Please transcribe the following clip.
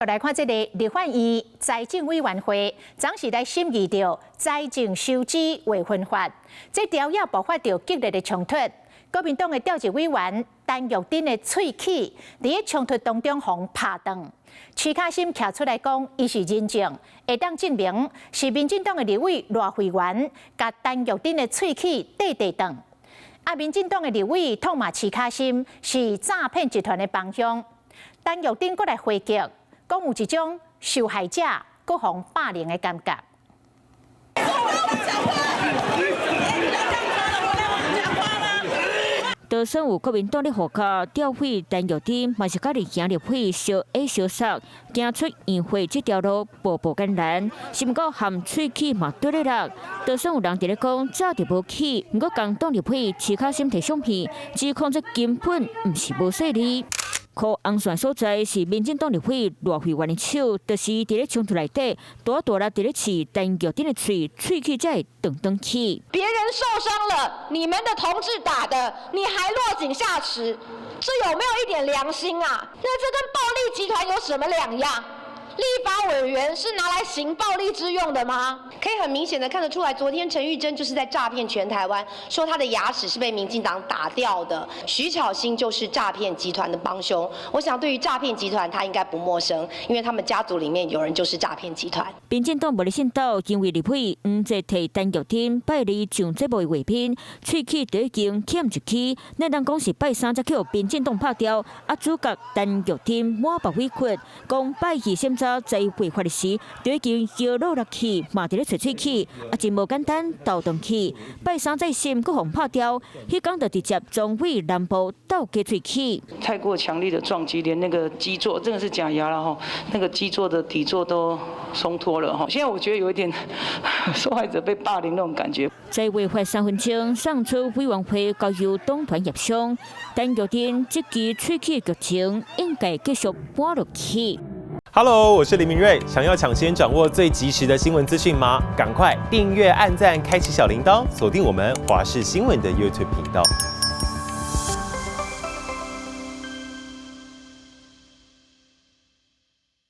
來看這個立法院財政委員會，昨時來審議著財政收支劃分法，這條也爆發著激烈的衝突。國民黨的召集委員陳玉珍的喙齒，佇咧衝突當中予拍斷。徐卡心徛出來講，伊是人證，會當證明是民進黨的立委賴慧媛共陳玉珍的喙齒綴綴斷。啊，民進黨的立委痛罵徐卡心是詐騙集團的幫兇。陳玉珍閣來回擊，講有一種受害者閣予霸凌的感覺。就算有國民黨的戶口調委陳玉珍，嘛是佮日行立委相挨相殺，行出議會這條路步步艱難，是毋過含喙齒嘛對咧落。就算有人佇咧講早就無去，毋過共黨立委徐巧芯提相片，指控這根本毋是無勢力。箍紅線所在是民進黨立委賴慧媛的手，就是佇咧衝突內底，大大力佇咧刺陳玉珍的喙，喙齒才會斷斷去。別人受傷了，你們的同志打的，你還落井下石，這有沒有一點良心啊？那這跟暴力集團有什麼兩樣？立法委員是拿來行暴力之用的嗎？可以很明顯的看得出來，昨天陳玉珍就是在詐騙全台灣，說他的牙齒是被民進黨打掉的。徐巧芯就是詐騙集團的幫兇。我想對於詐騙集團，他應該不陌生，因為他們家族裡面有人就是詐騙集團。民進黨無咧信道，因為立委黃捷替陳玉珍拜二上節目的畫面，喙齒都已經欠一支，那人講是拜三才去予民進黨拍掉，啊主角陳玉珍滿腹委屈，講拜二審查在違法的時，就已經搖落落去，嘛佇咧揣喙齒，啊真無簡單，鬥斷去，拜三再審，閣予拍掉，彼工就直接裝毀南部鬥雞喙齒。太過強力的撞擊，連那個基座，真的是假牙了吼，那個基座的底座都鬆脫了吼。現在我覺得有一點受害者被霸凌那種感覺。在違法3分鐘送出委員會交由黨團協商，陳玉珍這支喙齒劇情應該繼續搬落去。 Hello，我是林明瑞。想要搶先掌握最及時的新聞資訊嗎？趕快訂閱、按讚、開啟小鈴鐺，鎖定我們華視新聞的 YouTube 頻道。